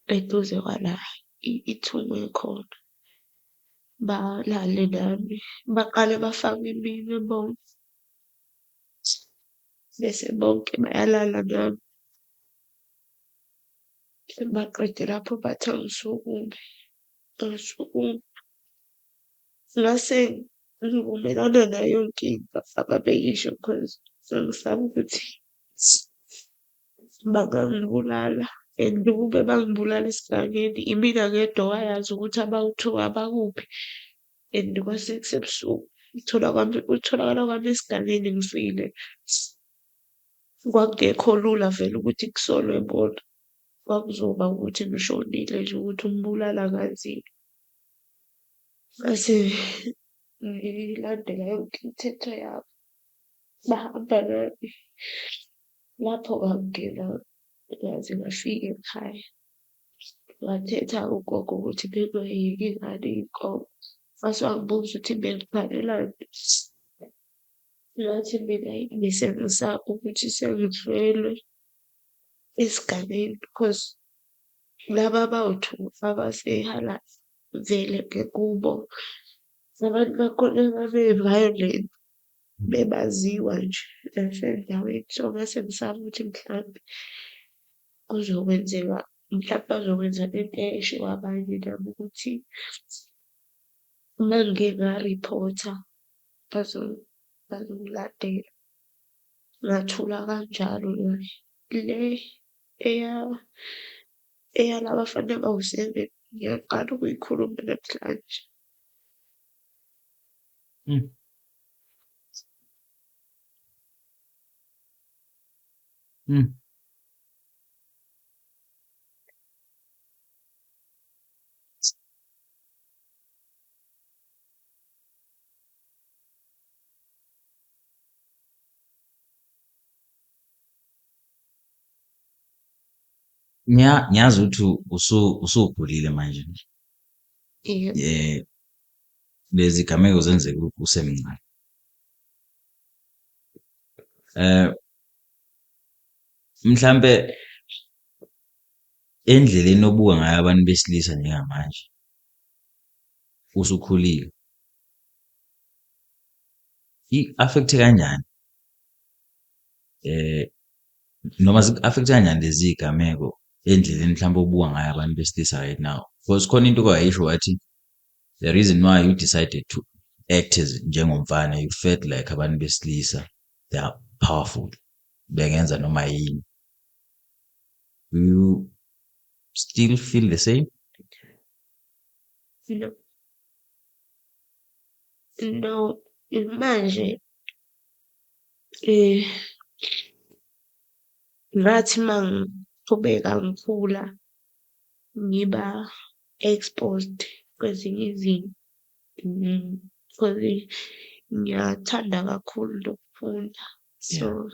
eduze kwala ithungwe khona. Balale nami, baqale bafake iminwe bonke, bese bonke bayalala nami. Maqede lapho bathi angisukume, ngasukuma. Ngase ngivumelana nayo yonke into ababeyisho cause ngangisaba ukuthi bangangibulala and ukube bangibulala esigangeni, imina ngedwa owayazi ukuthi abawu-two abakuphi and kwase kusebusuku. Ukuthola kwami, ukutholakala kwami esigangeni ngifile, kwakungekho lula vele ukuthi kusolwe bona. Kwakuzoba ukuthi ngishonile nje ukuthi umbulali akaziwa. Ngase ngilandela yonke imithetho yabo, bahamba nami. Lapho ngangena ngaze ngafika ekhaya. Wathetha ugogo ukuthi bengingayeki ngani iy'nkomo. Wase wangibuza ukuthi bengikhalelani. Ngathi mina hhayi bese ngisaba ukuthi sengishwelwe esigabeni cause laba abawu-two abaseHalala vele ngekubo abantu bakhona babe-violent, bebaziwa nje nasendaweni. So, ngase ngisaba ukuthi mhlampe kuzokwenzeka, mhlampe bazokwenza lento eyayishiwo abanye nabo ukuthi uma ngike ngariphotha bazongilandela. Ngathula kanjalo le eyala bafana abawu-seven ngiyaqala ukuyikhuluma namhlanje. Ngiyazi ukuthi usukhulile manje. Yebo. Lezi gameko zenzeka usemncane. Mhlampe endleleni obuka ngayo abantu besilisa njengamanje usukhulile, i-affect-e kanjani noma ziku-affect-e kanjani lezi y'gameko endleleni mhlawumbe obuka ngayo abantu besilisa right now? Because khona into owayisho wathi the reason why you decided to act as njengomfana, you felt like abantu besilisa they are powerful, bengenza noma yini. Do you still feel the same? No. No, manje ngathi uma ngiqhubeka ngikhula ngiba exposed kwezinye izinto cause ngiyathanda kakhulu nokufunda. So,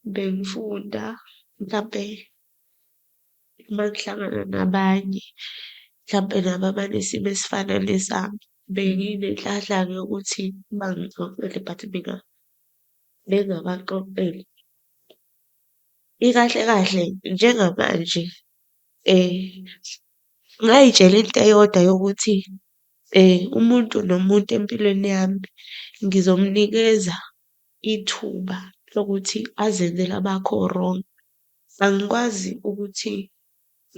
bengifunda mhlampe uma ngihlangana nabanye Mhlampe nabo abanesimo esifana nesami. Benginenhlanhla-ke yokuthi bangixoxele but mina bengingabaxoxeli. Ikahle kahle njengamanje ngay'tshela into eyodwa yokuthi umuntu nomuntu empilweni yami ngizomnikeza ithuba lokuthi azenzele abakhe o-wrong. Angikwazi ukuthi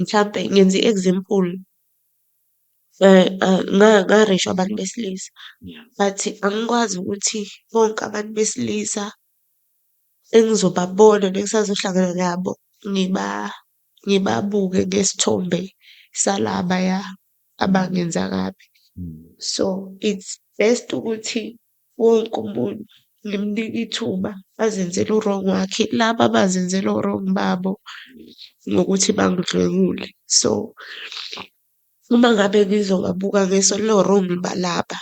mhlampe ngenza i-example, ngareyshwa abantu besilisa, but angikwazi ukuthi bonke abantu besilisa engizobabona nengisazohlangana nabo ngibabuke ngesithombe salabaya abangenza kabi. So, it's best ukuthi wonke umuntu ngimnike ithuba azenzele u-wrong wakhe, laba abazenzela o-wrong babo ngokuthi bangidlwengule. So, uma ngabe ngizobabuka ngeso lo-wrong balaba,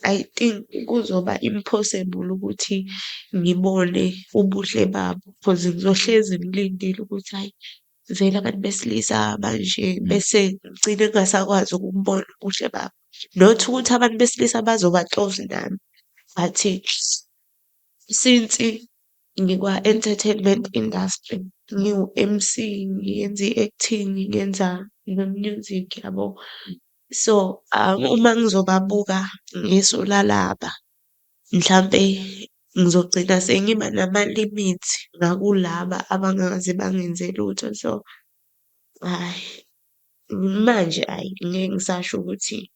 I think kuzoba impossible ukuthi ngibone ubuhle babo cause ngizohlezi ngilindile ukuthi hhayi vele abantu besilisa banje, bese ngigcine ngingasakwazi ukububona ubuhle babo. Not ukuthi abantu besilisa bazoba close nami, but since ngikwa-entertainment industry, ngiwu-MC, ngiyenza i-acting, ngenza no-music yabo. So, uma ngizobabuka ngeso lalaba, mhlampe ngizogcina sengiba nama-limit ngakulaba abangakaze bangenze lutho. So, hhayi, manje ayi ngeke ngisasho ukuthi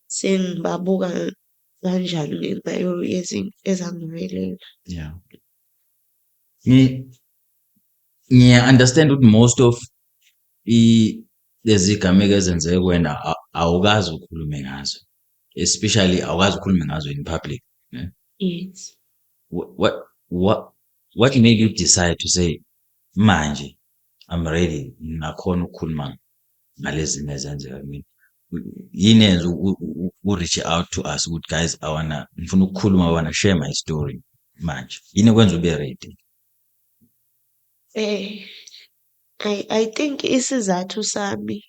sengibabuka kanjani ngenxa yezinto ezangivelela. Yeah. Ngiya-understand ukuthi most of lezi gameko ezenzeke kuwena awukaze ukhulume ngazo, especially awukaze ukhulume ngazo in public, ne? Yes. What made you decide to say manje I'm ready, ngingakhona ukukhuluma ngalezi zinto ezenzeka kumina? Yini eyenza u-reach out to us ukuthi guys, I wanna, ngifuna ukukhuluma, I wanna share my story manje? Yini ekwenza ube ready? I think isizathu sami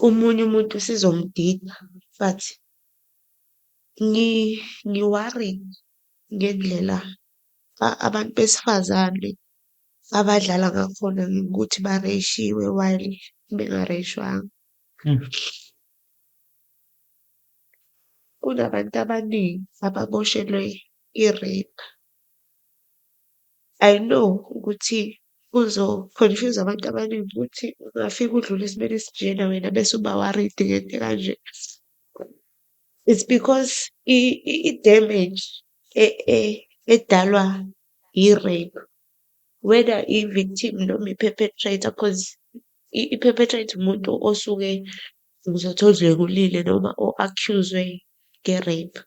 omunye umuntu sizomdida, but ngi-worried ngendlela abantu besifazane abadlala ngakhona ngokuthi bareyishiwe while bengareyishwanga. Kunabantu abaningi ababoshelwe i-rape. I know ukuthi kuzo-confuse abantu abaningi ukuthi ungafika udlule esimeni esinjena wena bese uba worried ngento ekanje. It's because i-damage edalwa i-rape, whether i-victim noma i-perpetrator, cause i-perpetrator umuntu osuke ngizothi odlwengulile noma o-accuse-we nge-rape.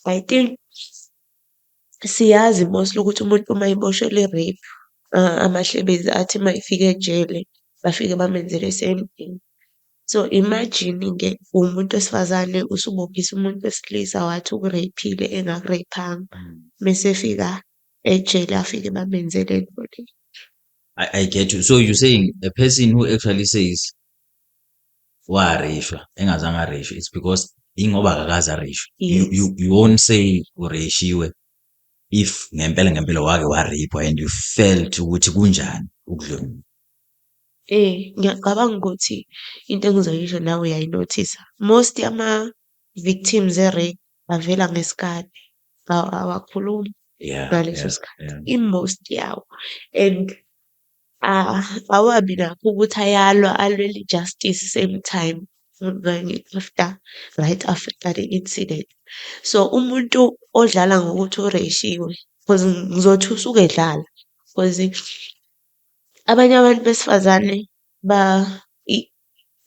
I think siyazi mostly ukuthi umuntu uma eboshelwe i-rape, amahlebezi athi uma efika ejele bafike bamenzele same thing. So, imagine-ke uwumuntu wesifazane usubophisa umuntu wesilisa wathi uku-rape-ile engaku-rape-anga, mese efika ejele afike bamenze lento le. I get you. So you're saying a person who actually says wareyishwa engazange areyishwe, it's because ingoba akakaze areyishwe. You, Yes. you won't say ureyishiwe if ngempela ngempela wake wa-rape and you felt ukuthi kunjani ukudlwengulwa. Ngiyacabanga ukuthi into engizoyisho nawe uyayi-notice-a. Most yama-victims e-rape bavela ngesikhathi, awakhulumi ngaleso sikhathi, i-most yawo and awabi nakho ukuthi ayalwa alwele i-justice same time after, right after the incident. So, umuntu odlala ngokuthi ureyishiwe, cause ngizothi usuke edlala, cause abanye abantu besifazane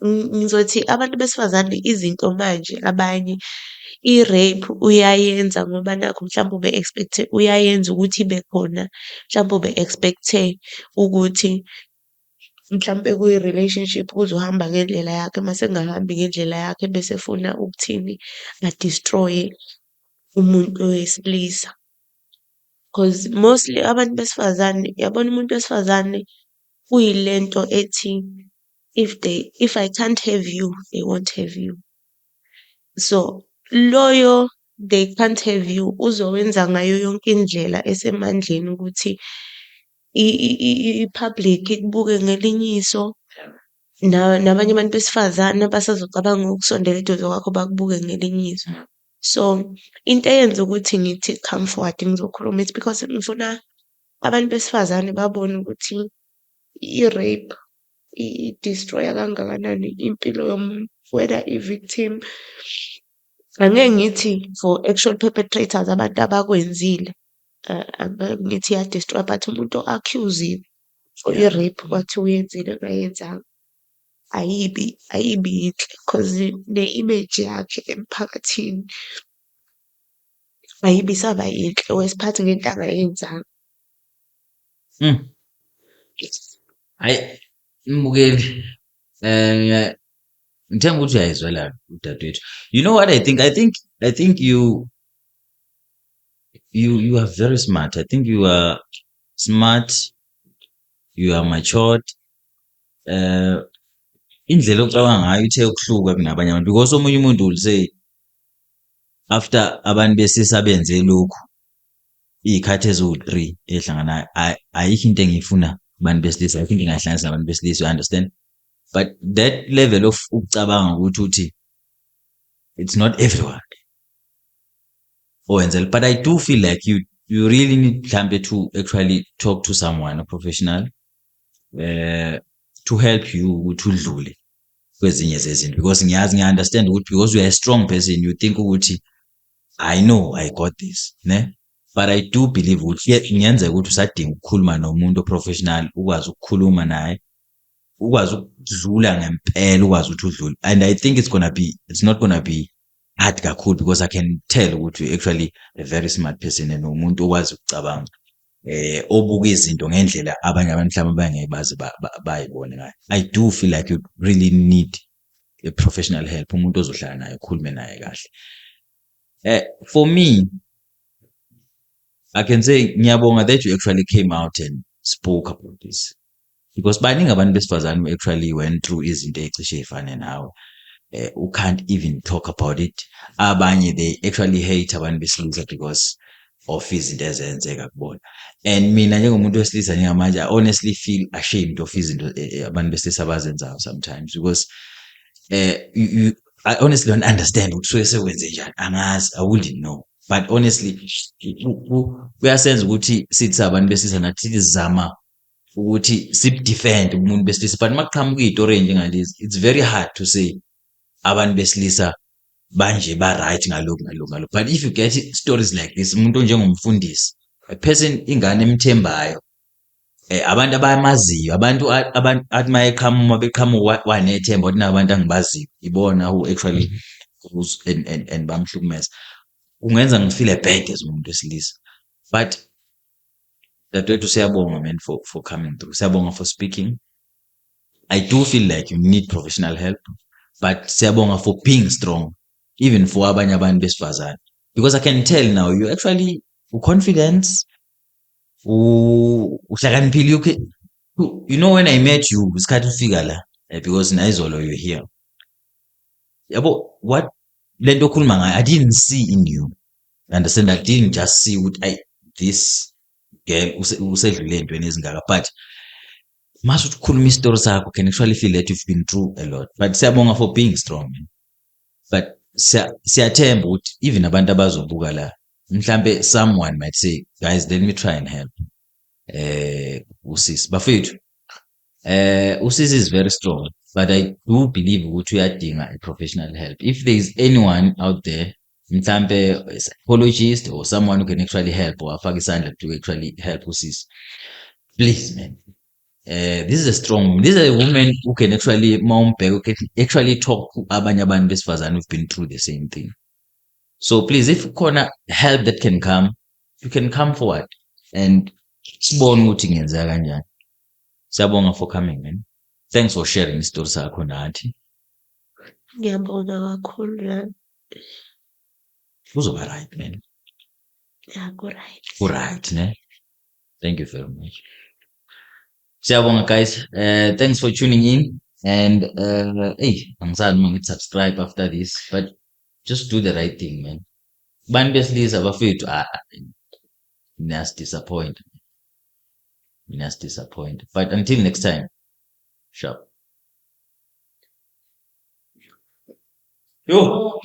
ngizothi abantu besifazane izinto manje abanye i-rape uyayenza ngoba nakhu mhlampe ube-expect-e, uyayenza ukuthi ibe khona, mhlampe ube-expect-e ukuthi mhlampe kwi-relationship kuzohamba ngendlela yakhe, mase kungahambi ngendlela yakhe bese efuna ukuthini, a-destroy-e umuntu wesilisa. Cause mostly abantu besifazane, uyabona umuntu wesifazane kuyilento ethi If I can't have you, they won't have you. So loyo they can't have you uzowenza ngayo yonke indlela esemandleni ukuthi i-public ikubuke ngelinye iso, nabanye abantu besifazane abasazocabanga ukusondela eduze kwakho bakubuke ngelinye iso. So into eyenza ukuthi ngithi come forward ngizokhuluma, it's because ngifuna abantu besifazane babone ukuthi i-rape i-destroy-a kangakanani impilo yomuntu, whether i-victim. Angeke ngithi for actual perpetrators, abantu abakwenzile, angeke ngithi iya-destroy-a, but umuntu o-accuse-iwe for i-rape, kwathiwa uyenzile engayenzanga, ayibi yinhle cause ne-image yakhe emphakathini ayibi isaba yinhle, wesiphathi ngento angayenzanga. Hhayi, mbukeli, ngithemba ukuthi uyayizwela udadewethu. You know what I think? I think you are very smart. I think you are smart, you are matured. Indlela ocabanga ngayo ithe ukuhluka kunabanye abantu because omunye umuntu will say after abantu besilisa benze lokhu iy'khathi eziwu-three ey'hlanganayo, ayikho into engiyifuna kubantu besilisa, ayikho into engingayihlanganisa nabantu besilisa, you understand? But that level of ukucabanga ukuthi uthi it's not everyone owenzela, but I do feel like you really need mhlampe to actually talk to someone, a professional, to help you ukuthi udlule kwezinye zezinto because ngiyazi, ngiya-understand ukuthi because you are a strong person, you think ukuthi I know I got this, ne? But I do believe ukuthi kungenzeka ukuthi usadinga ukukhuluma nomuntu o-professional, ukwazi ukukhuluma naye, ukwazi ukudlula ngempela, ukwazi ukuthi udlule. And I think it's not gonna be hard kakhulu because I can tell ukuthi you actually a very smart person and umuntu okwazi ukucabanga, obuka izinto ngendlela abanye abantu mhlawumbe abangeke baze bayibone ngayo. I do feel like you really need a professional help, umuntu ozohlala naye, ukhulume naye kahle. For me, I can say ngiyabonga that you actually came out and spoke about this because baningi abantu besifazane who actually went through izinto ey'cishe ey'fane nawe, who can't even talk about it. Abanye, they actually hate abantu besilisa because of izinto ezenzeka kubona. And mina njengomuntu wesilisa njengamanje, I honestly feel ashamed of izinto abantu besilisa abazenzayo sometimes because I honestly don't understand ukuthi suke sekwenze njani, angazi, I wouldn't know. But honestly, kuyasenza ukuthi sithi abantu besilisa nathi sizama ukuthi sibu-defend umuntu besilisa, but uma kuqhamuka iy'tori ey'njengalezi, it's very hard to say abantu besilisa banje, ba-right ngalokhu, ngalokhu, ngalokhu. But if you get stories like this, umuntu onjengomfundisi, a person ingane emthembayo, abantu abamaziyo, abantu abantu athi uma eqhamuka beqhamuka wanethemba ukuthi nabantu angibaziyo ibona who actually goes and bamhlukumeza, kungenza ngi-feel-e bad as umuntu wesilisa. But dadewethu, siyabonga, man, for coming through, siyabonga for speaking. I do feel like you need professional help, but siyabonga for being strong, even for abanye abantu besifazane, because I can tell now you actually confidence, uhlakaniphile. You know when I met you, isikhathi ufika la, because nayizolo you're here, yabo, what lento okhuluma ngayo, I didn't see in you, understand? I didn't just see ukuthi ay, this girl usedlule ey'ntweni ezingaka, but mase uthi ukhuluma isitori sakho, can actually feel that you've been through a lot. But siyabonga for being strong, man. But siyathemba ukuthi even abantu abazobuka la, mhlambe someone might say, "Guys, let me try and help usisi." Bafethu, usisi is very strong, but I do believe ukuthi uyadinga a professional help. If there is anyone out there, mhlambe a psychologist or someone who can actually help or afake isandla to actually help usisi, please, man. This is a strong woman. This is a woman who can actually, mawumbheka, who can actually talk to abanye abantu besifazane who've been through the same thing. So please, if khona help that can come, you can come forward and sibone ukuthi kungenzeka kanjani. Siyabonga for coming, man. Thanks for sharing isitori sakho nathi. Ngiyabonga kakhulu nami. Kuzoba right, man. Ya, ku-right. Ku-right, ne? Thank you very much. Siyabonga, guys. Thanks for tuning in. And hey, angisazi noma ngithi subscribe after this, but just do the right thing, man. Bantu besilisa bafethu, ah, niyasi-disappoint. Niyasi-disappoint. But until next time, sharp. Yo.